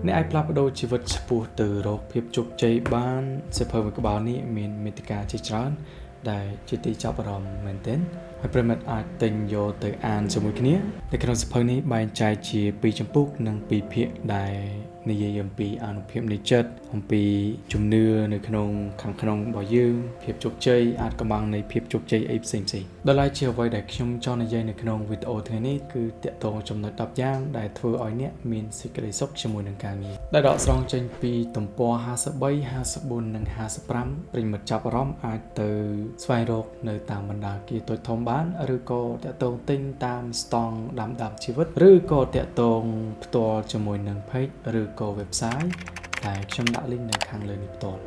អ្នកអាចផ្លាស់ប្ដូរជីវិតឆ្ពោះទៅរកភាពជោគជ័យបានសៀវភៅមួយក្បាលនេះមានមាតិកាជាច្រើនដែលជាទីចាប់អារម្មណ៍មែនទែនហើយប្រិយមិត្តអាចទិញយកទៅអានជាមួយគ្នានៅក្នុងសៀវភៅនេះបែងចែកជា2ជំពូកនិង2ភាគដែលនិយាយអំពីអានុភាពនៃចិត្តអំពីជំនឿនៅក្នុងខាងក្នុងរបស់យើងភាពជោគជ័យអាចកំបាំងនៃភាពជោគជ័យអីផ្សេងៗដល់ហើយជាអ្វីដែលខ្ញុំចង់និយាយនៅក្នុងវីដេអូថ្ងៃនេះគឺទាក់ទងចំណុច10យ៉ាងដែលធ្វើឲ្យអ្នកមានសេចក្តីសុខជាមួយនឹងការងារដែលដកស្រង់ចេញពីទំព័រ53 54និង55ប្រិយមិត្តចាប់អារម្មណ៍អាចទៅស្វែងរកនៅតាមបណ្ដាគារតូចធំបានឬក៏ទាក់ទងទិញតាមស្តង់ដាំជីវិតឬក៏ទាក់ទងផ្ទាល់ជាមួយនឹង page ឬក៏ website ដែលខ្ញុំដាក់ link នៅខាងលើនេះផ្ទាល់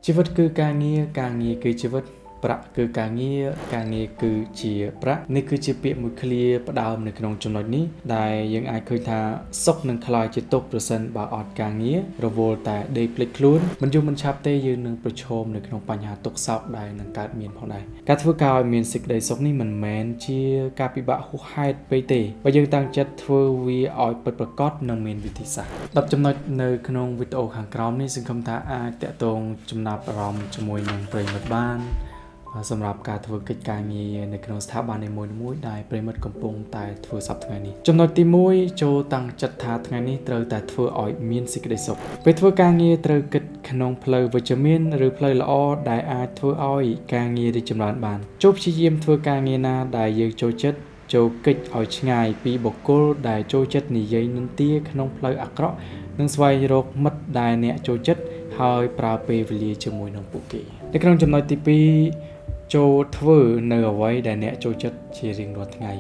ជីវិតគឺការងារការងារគឺជីវិតប្រាក់គឺការងារការងារគឺជាប្រាក់នេះគឺជាពាក្យមួយឃ្លាផ្ដើមនៅក្នុងចំណុចនេះដែលយើងអាចឃើញថាសុខនឹងក្លាយជាទុក្ខប្រសិនបើអត់ការងាររវល់តែដេកភ្លេចខ្លួនមិនយូរមិនឆាប់ទេយើងនឹងប្រឈមនៅក្នុងបញ្ហាទុក្ខសោកដែលនឹងកើតមានផងដែរការធ្វើការឲ្យមានសេចក្តីសុខនេះមិនមែនជាការពិបាកហួសហេតុពេកទេបើយើងតាំងចិត្តធ្វើវាឲ្យពិតប្រាកដនិងមានវិធីសាស្ត្រ10ចំណុចនៅក្នុងវីដេអូខាងក្រោមនេះសង្ឃឹមថាអាចទាក់ទងចំណាប់អារម្មណ៍ជាមួយនឹងប្រិយមិត្តបានសម្រាប់ការធ្វើកិច្ចការងារនៅក្នុងស្ថាប័ននីមួយៗដែលប្រិយមិត្តកំពុងតែធ្វើសប្តាហ៍ថ្ងៃនេះចំណុចទី1ចូលតាំងចិត្តថាថ្ងៃនេះត្រូវតែធ្វើឲ្យមានសេចក្តីសុខពេលធ្វើការងារត្រូវគិតក្នុងផ្លូវវិជ្ជមានឬផ្លូវល្អដែលអាចធ្វើឲ្យការងាររីកចម្រើនបានចូលព្យាយាមធ្វើការងារណាដែលយើងចូលចិត្តចូលកិច្ចឲ្យឆ្ងាយពីបុគ្គលដែលចូលចិត្តនិយាយនិន្ទាក្នុងផ្លូវអាក្រក់និងស្វែងរកមិត្តដែលអ្នកចូលចិត្តហើយប្រើពេលវេលាជាមួយនឹងពួកគេនៅក្នុងចំណុចទី2ចូលធ្វើនៅអ្វីដែលអ្នកចូលចិត្តជារៀងរាល់ថ្ងៃ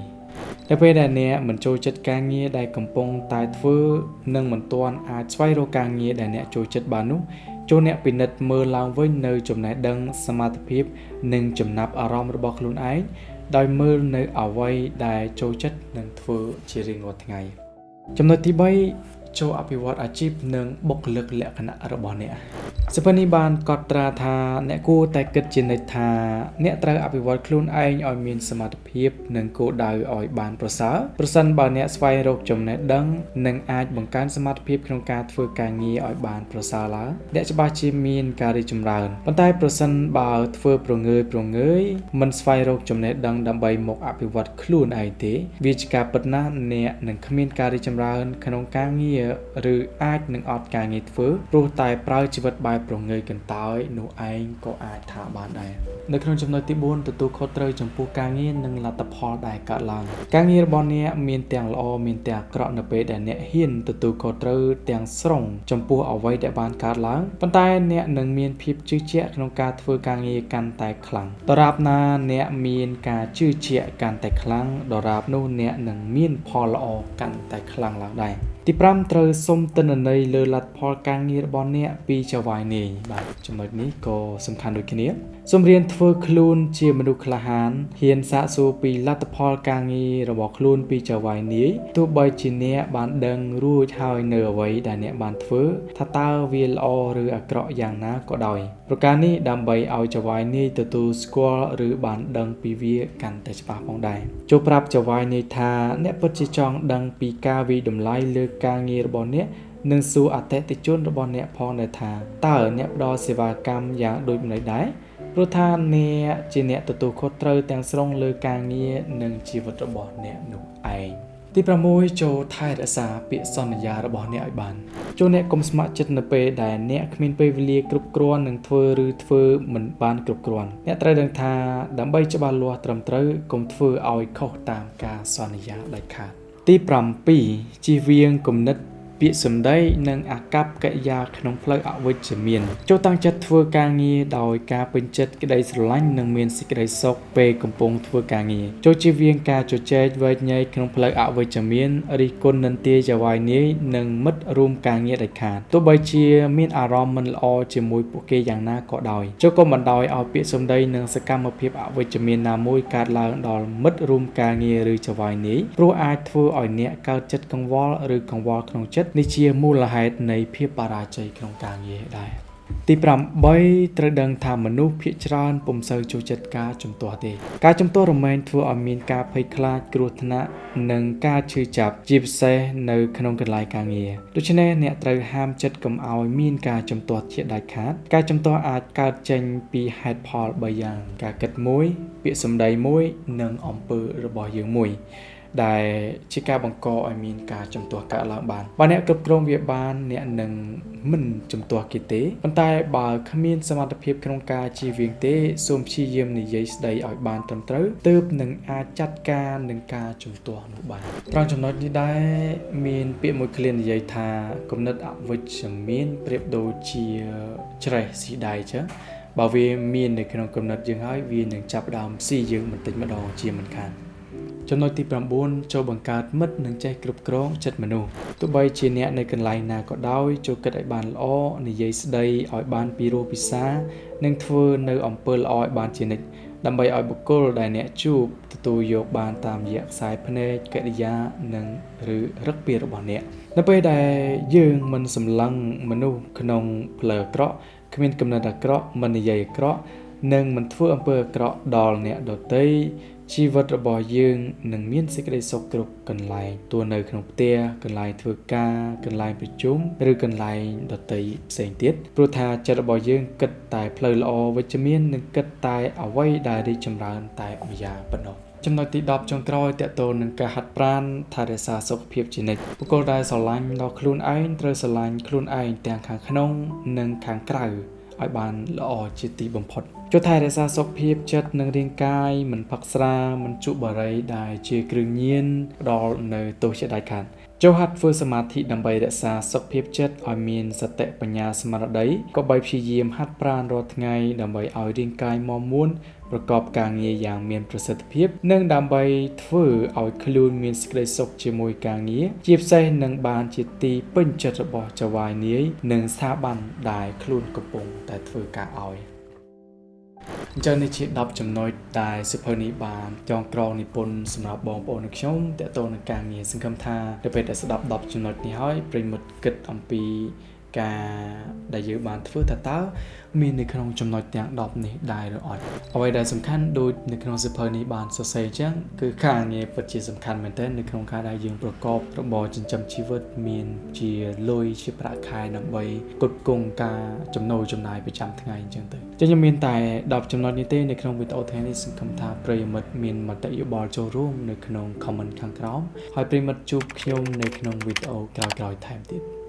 នៅពេលដែលអ្នកមិនចូលចិត្តការងារដែលកំពុងតែធ្វើនិងមិនទាន់អាចស្វែងរកការងារដែលអ្នកចូលចិត្តបាននោះចូលអ្នកពិនិត្យមើលឡើងវិញនៅចំណេះដឹងសមត្ថភាពនិងចំណាប់អារម្មណ៍របស់ខ្លួនឯងដោយមើលនៅអ្វីដែលចូលចិត្តនិងធ្វើជារៀងរាល់ថ្ងៃចំណុចទី3ចូលអភិវឌ្ឍអាជីពនិងបុគ្គលិកលក្ខណៈរបស់អ្នកសៀវភៅនេះបានកត់ត្រាថាអ្នកគួរតែគិតជានិច្ចថាអ្នកត្រូវអភិវឌ្ឍខ្លួនឯងឲ្យមានសមត្ថភាពនិងគោលដៅឲ្យបានប្រសើរប្រសិនបើអ្នកស្វែងរកចំណេះដឹងនិងអាចបង្កើនសមត្ថភាពក្នុងការធ្វើការងារឲ្យបានប្រសើរឡើងអ្នកច្បាស់ជាមានការរីកចម្រើនប៉ុន្តែប្រសិនបើធ្វើប្រងើយមិនស្វែងរកចំណេះដឹងដើម្បីមកអភិវឌ្ឍខ្លួនឯងទេវាជាការពិតណាស់អ្នកនឹងគ្មានការរីកចម្រើនក្នុងការងារឬអាចនឹងអត់ការងារធ្វើព្រោះតែប្រើជីវិតបែបប្រងើយកន្តើយនោះឯងក៏អាចថាបានដែរនៅក្នុងចំណុចទី4ទទួលខុសត្រូវចំពោះការងារនិងលទ្ធផលដែលកើតឡើងការងាររបស់អ្នកមានទាំងល្អមានទាំងអាក្រក់នៅពេលដែលអ្នកហ៊ានទទួលខុសត្រូវទាំងស្រុងចំពោះអ្វីដែលបានកើតឡើងប៉ុន្តែអ្នកនឹងមានភាពជឿជាក់ក្នុងការធ្វើការងារកាន់តែខ្លាំងដរាបណាអ្នកមានការជឿជាក់កាន់តែខ្លាំងដរាបនោះអ្នកនឹងមានផលល្អកាន់តែខ្លាំងឡើងដែរទី5ត្រូវសុំទិន្នន័យលើលទ្ធផលការងាររបស់អ្នកពីចៅហ្វាយនាយបាទចំណុចនេះក៏សំខាន់ដូចគ្នាសូមរៀនធ្វើខ្លួនជាមនុស្សក្លាហានហ៊ានសាកសួរពីលទ្ធផលការងាររបស់ខ្លួនពីចៅហ្វាយនាយទោះបីជាអ្នកបានដឹងរួចហើយនៅអ្វីដែលអ្នកបានធ្វើថាតើវាល្អឬអាក្រក់យ៉ាងណាក៏ដោយប្រការនេះដើម្បីឲ្យចៅហ្វាយនាយទទួលស្គាល់ឬបានដឹងពីវាកាន់តែច្បាស់ផងដែរចូលប្រាប់ចៅហ្វាយនាយថាអ្នកពិតជាចង់ដឹងពីការវាយតម្លៃលើការងាររបស់អ្នកនិងសួរអតិថិជនរបស់អ្នកផងដែរថាតើអ្នកផ្ដល់សេវាកម្មយ៉ាងដូចម្តេចដែរព្រោះថាអ្នកជាអ្នកទទួលខុសត្រូវទាំងស្រុងលើការងារនិងជីវិតរបស់អ្នកនោះឯងទី6ចូលថែរក្សាពាក្យសន្យារបស់អ្នកឲ្យបានចូលអ្នកកុំស្ម័គ្រចិត្តនៅពេលដែលអ្នកគ្មានពេលវេលាគ្រប់គ្រាន់នឹងធ្វើឬធ្វើមិនបានគ្រប់គ្រាន់អ្នកត្រូវដឹងថាដើម្បីច្បាស់លាស់ត្រឹមត្រូវកុំធ្វើឲ្យខុសតាមការសន្យាដាច់ខាតទី7ជៀសវាងគំនិតពាក្យសម្ដីនិងអាកប្បកិរិយាក្នុងផ្លូវអវិជ្ជមានចូលតាំងចិត្តធ្វើការងារដោយការពេញចិត្តក្តីស្រឡាញ់និងមានសេចក្តីសុខពេលកំពុងធ្វើការងារចូលជៀសវាងការជជែកវែកញែកក្នុងផ្លូវអវិជ្ជមានរិះគន់និន្ទាចៅហ្វាយនាយនិងមិត្តរួមការងារដាច់ខាតទោះបីជាមានអារម្មណ៍មិនល្អជាមួយពួកគេយ៉ាងណាក៏ដោយចូលកុំបណ្ដោយឲ្យពាក្យសម្ដីនិងសកម្មភាពអវិជ្ជមានណាមួយកើតឡើងដល់មិត្តរួមការងារឬចៅហ្វាយនាយព្រោះអាចធ្វើឲ្យអ្នកកើតចិត្តកង្វល់ឬកង្វល់ក្នុងចិត្តនេះជាមូលហេតុនៃភាពបរាជ័យក្នុងការងារដែរ ទី8ត្រូវដឹងថាមនុស្សភាគច្រើនពុំសូវចូលចិត្តការជំទាស់ទេការជំទាស់រមែងធ្វើឲ្យមានការភ័យខ្លាចគ្រោះថ្នាក់និងការឈឺចាប់ជាពិសេសនៅក្នុងកន្លែងការងារដូច្នេះអ្នកត្រូវហាមចិត្តកុំឲ្យមានការជំទាស់ជាដាច់ខាតការជំទាស់អាចកើតចេញពីហេតុផល3យ៉ាងការគិតមួយពាក្យសម្ដីមួយនិងអំពើរបស់យើងមួយដែលជាការបង្កឲ្យមានការជំទាស់កើតឡើងបានបើអ្នកគ្រប់គ្រងវាបានអ្នកនឹងមិនជំទាស់គេទេប៉ុន្តែបើគ្មានសមត្ថភាពក្នុងការជៀសវាងទេសូមព្យាយាមនិយាយស្ដីឲ្យបានត្រឹមត្រូវទើបនឹងអាចចាត់ការនឹងការជំទាស់នោះបានត្រង់ចំណុចនេះដែរមានពាក្យមួយឃ្លានិយាយថាគំនិតអវិជ្ជមានប្រៀបដូចជាច្រេះស៊ីដៃចឹងបើវាមាននៅក្នុងគំនិតយើងហើយវានឹងចាប់ផ្ដើមស៊ីយើងបន្តិចម្ដងជាមិនខានចំណុចទី9ចូលបង្កើតមិត្តនិងចេះគ្រប់គ្រងចិត្តមនុស្សទោះបីជាអ្នកនៅកន្លែងណាក៏ដោយចូលគិតឲ្យបានល្អនិយាយស្ដីឲ្យបានពីរោះពិសានិងធ្វើនៅអំពើល្អឲ្យបានជានិច្ចដើម្បីឲ្យបុគ្គលដែលអ្នកជួបទទួលយកបានតាមរយៈខ្សែភ្នែកកិរិយានិងឬរឹកពីរបស់អ្នកនៅពេលដែលយើងមិនសម្លឹងមនុស្សក្នុងផ្លូវអាក្រក់គ្មានគំនិតអាក្រក់មិននិយាយអាក្រក់និងមិនធ្វើអំពើអាក្រក់ដល់អ្នកដទៃជីវិតរបស់យើងនឹងមានសេចក្តីសុខគ្រប់កន្លែងទោះនៅក្នុងផ្ទះកន្លែងធ្វើការកន្លែងប្រជុំឬកន្លែងដទៃផ្សេងទៀតព្រោះថាចិត្តរបស់យើងគិតតែផ្លូវល្អវិជ្ជមាននិងគិតតែអ្វីដែលរីកចម្រើនតែម្យ៉ាងប៉ុណ្ណោះចំណុចទី10ចុងក្រោយទាក់ទងនឹងការហាត់ប្រាណថែរក្សាសុខភាពជានិច្ចបុគ្គលដែលស្រឡាញ់ដល់ខ្លួនឯងត្រូវស្រឡាញ់ខ្លួនឯងទាំងខាងក្នុងនិងខាងក្រៅឲ្យបានល្អជាទីបំផុតចូលថែរក្សាសុខភាពចិត្តនិងរាងកាយមិនផឹកស្រាមិនជក់បារីដែលជាគ្រឿងញៀនផ្ដល់នៅទោសជាដាច់ខាតចូលហាត់ធ្វើសមាធិដើម្បីរក្សាសុខភាពចិត្តឲ្យមានសតិបញ្ញាស្មារតីក៏បីព្យាយាមហាត់ប្រាណរាល់ថ្ងៃដើម្បីឲ្យរាងកាយមាំមួនប្រកបការងារយ៉ាងមានប្រសិទ្ធភាពនិងដើម្បីធ្វើឲ្យខ្លួនមានសេចក្តីសុខជាមួយការងារជាពិសេសនឹងបានជាទីពេញចិត្តរបស់ចៅហ្វាយនាយនិងស្ថាប័នដែលខ្លួនកំពុងតែធ្វើការឲ្យអញ្ចឹងនេះជា10ចំណុចដែលសៀវភៅនេះបានចងក្រងនិពន្ធសម្រាប់បងប្អូននិងខ្ញុំទាក់ទងនឹងការងារសង្ឃឹមថានៅពេលដែលស្ដាប់10ចំណុចនេះហើយប្រិយមិត្តគិតអំពីការដែលយើងបានធ្វើតើមាននៅក្នុងចំណុចទាំង10នេះដែរឬអត់អ្វីដែលសំខាន់ដូចនៅក្នុងសៀវភៅនេះបានសរសេរអញ្ចឹងគឺការងារពិតជាសំខាន់មែនទែននៅក្នុងការដែលយើងប្រកបរបរចិញ្ចឹមជីវិតមានជាលុយជាប្រាក់ខែដើម្បីផ្គត់ផ្គង់ការចំណូលចំណាយប្រចាំថ្ងៃអញ្ចឹងទៅចឹងខ្ញុំមានតែ10ចំណុចនេះទេនៅក្នុងវីដេអូថ្ងៃនេះសង្ឃឹមថាប្រិយមិត្តមានមតិយោបល់ចូលរួមនៅក្នុង comment ខាងក្រោមហើយប្រិយមិត្តជួបខ្ញុំនៅក្នុងវីដេអូក្រោយៗថែមទៀត